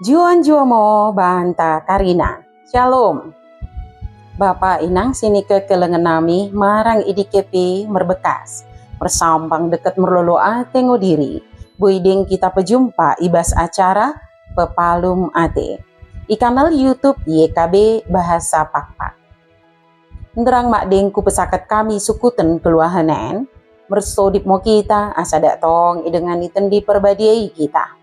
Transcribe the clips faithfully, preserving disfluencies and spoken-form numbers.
Njuah-njuah mo banta karina. Shalom. Bapa inang si nikekelengen nami marang i D K P Merbekas. Mersampang deket merlolo ate ngo diri. Boi deng kita pejumpa i bas acara Pepalum Ate i kanal YouTube Y K B Bahasa Pakpak. Nderang mak deng kupesakat kami sukuten keluahen en, mersodip mo kita asa dak tong idengani Tendi Perbadia i kita.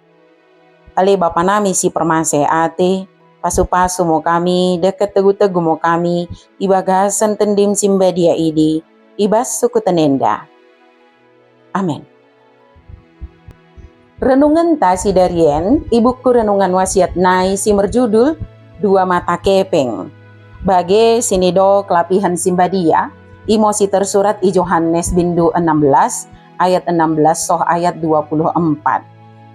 Ale Bapa nami si permaseh ate, pasu-pasu mo kami, deket tegu-tegu mo kami, i bagasen Tendim si mbadia idi, i bas sukuten enda. Amin. Renungenta si darien i buku Renungan Wasiat nai si merjudul Dua Mata Kepeng. Bage si nido kelapihen si mbadia, imo si tersurat i Johanes bindu enam belas ayat enam belas soh ayat dua puluh empat.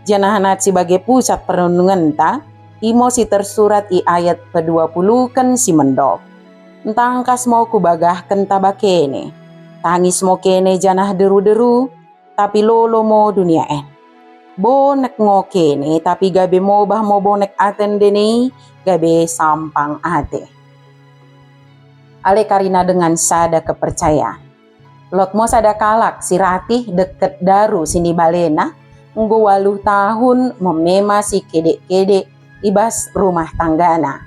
Janah nat si bage pusat perenungenta, imo si tersurat i ayat pedua puluhken si mendok. Ntangkas mo kubagahken taba kene. Tangis mo kene janah deru-deru, tapi lolo mo dunia en. Bonek ngo kene, tapi gabe mobah mo bonek ate ndene, gabe sampang ate. Ale karina dengan sada kepercayaan. Lot mo sada kalak si ratih deket daru si nibalena, enggo waluh tahun memema si kedek-kedek i bas rumah tanggana.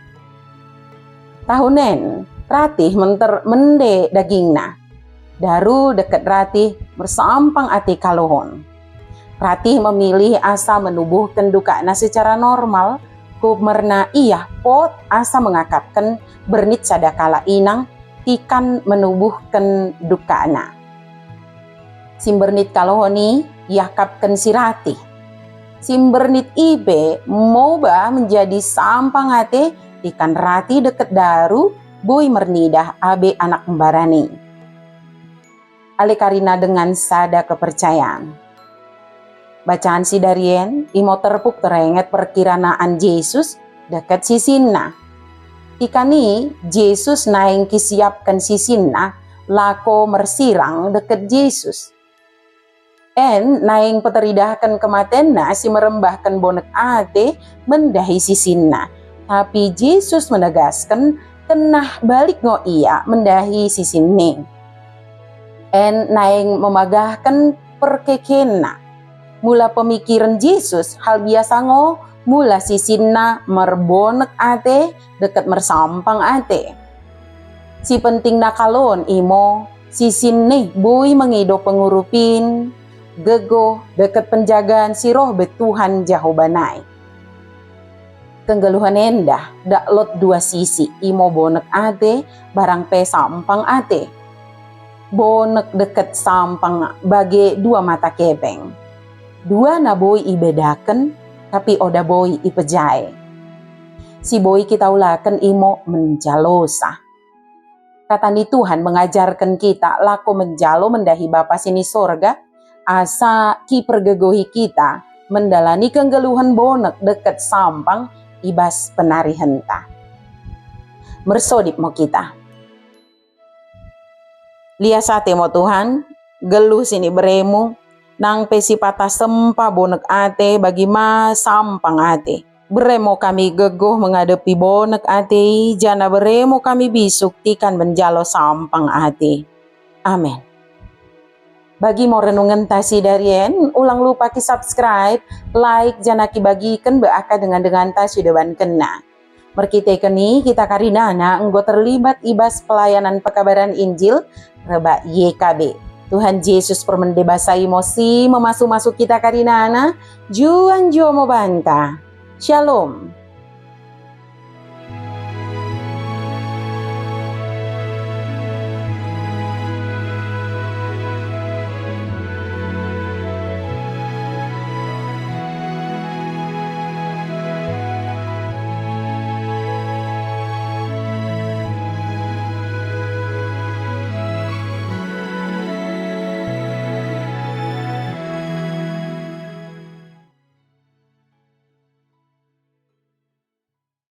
Tahun en, ratih menter mende dagingna. Daru deket ratih mersampang ate kalohon. Ratih memilih asa menubuhken dukana secara normal, kumerna ia pot asa mengakapken bernit sada kalak inang tikan menubuhken dukana. Si mbernit kalohon i iakapken si ratih. Si mbernit i pe mobah menjadi sampang ate tikan ratih deket daru boi mernidah abe anak mbarani. Ale karina dengan sada kepercayaan. Bacaan si darien imo terpuk terenget perkiranaan Jesus deket sisinna. Tikan i Jesus naing kisiapken sisinna lako mersirang deket Jesus. En naing peteridahken kematenna si merembahken bonek ate mendahi sisinna. Tapi Jesus menegasken, kenah balik ngo ia mendahi sisinna. En naing memagahken perkekenna. Mula pemikiren Jesus, hal biasa ngo mula sisinna merbonek ate deket mersampang ate. Si pentingna kalon imo, sisinna boi mengido pengurupin, gegoh deket penjagaan si roh be Tuhan Jehoba nai. Kenggeluhen enda dak lot dua sisi, imo bonek ate, barang pe sampang ate. Bonek deket sampang bage dua mata kepeng. Duana boi ibedaken, tapi oda boi ipejae. Si boi kita ulaken imo menjalosa. Kata ni Tuhan mengajarken kita lako menjalo mendahi Bapa si ni sorga, asa kipergegohi kita mendalani kenggeluhen bonek deket sampang i bas penarihenta. Mersodip mo kita. Lias ate mo Tuhan, geluh si ni beremu, nang pe si patah sempa bonek ate bagi ma sampang ate. Bere mo kami gegoh mengadepi bonek ate i, janah bere mo kami bisuk tikan menjalo sampang ate. Amen. Bagi mo renungenta si darien, ulang lupa ki subscribe, like, janah kibagiken be aka dengan-denganta si debankenna. Merkiteken i kita karinana enggo terlibat i bas pelayanan pekabaran Injil rebak Y K B. Tuhan Jesus permende basa imo si memasu-masu kita karinana, juan-juan mo banta. Shalom.